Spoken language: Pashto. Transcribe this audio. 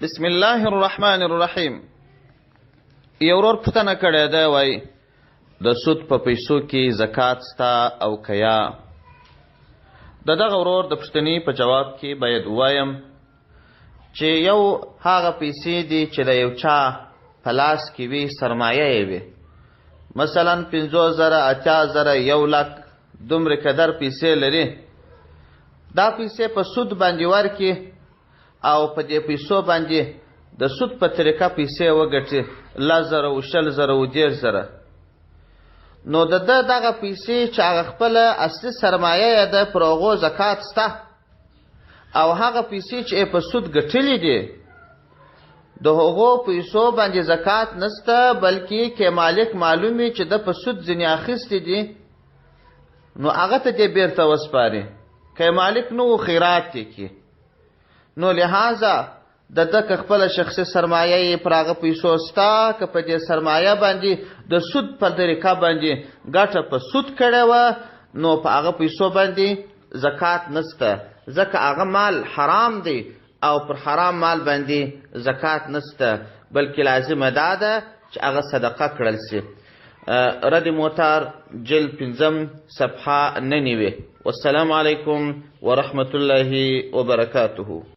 بسم الله الرحمن الرحیم. یو ورور پوښتنه کړې ده، وایي د سود په پیسو کې زکات ستا او کیا؟ د دغه ورور د پوښتنې په جواب کې باید ووایم چې یو هغه پیسې دي چې د یو چا په لاس کې وي، سرمایه یې وي، مثلا 50,000، 80,000، 1 لک دومره قدر پیسې لري، دا پیسې په سود باندې ورکړي او په دې پیسو باندې د سود په طریقه پیسې وګټي، 10,000 او 20,000 او 30,000، نو د ده دغه پیسې چې هغه خپله اصلي سرمایه یې ده، پر هغو زکات سته، او هغه پیسې چې یې په سود ګټلې دي، د هغو پیسو باندې زکات نسته، بلکې که مالک معلوم وي چې ده په سود ځینې اخیستې دي، نو هغه ته دې بیرته وسپاري. که مالک نه و، خیرات دې کړي. نو لهذا د ده که خپله شخصي سرمایه یې، پر هغه پیسو ستا، که په دې سرمایه باندې د سود په طریقه باندې ګټه په سود کړې وه، نو په هغه پیسو باندې زکات نسته، ځکه هغه مال حرام دی او پر حرام مال باندې زکات نسته، بلکې لازمه دا ده چې هغه صدقه کړل سي. رد موتار، جلد پنځم، صفحه 99. والسلام علیکم ورحمت الله وبرکاته.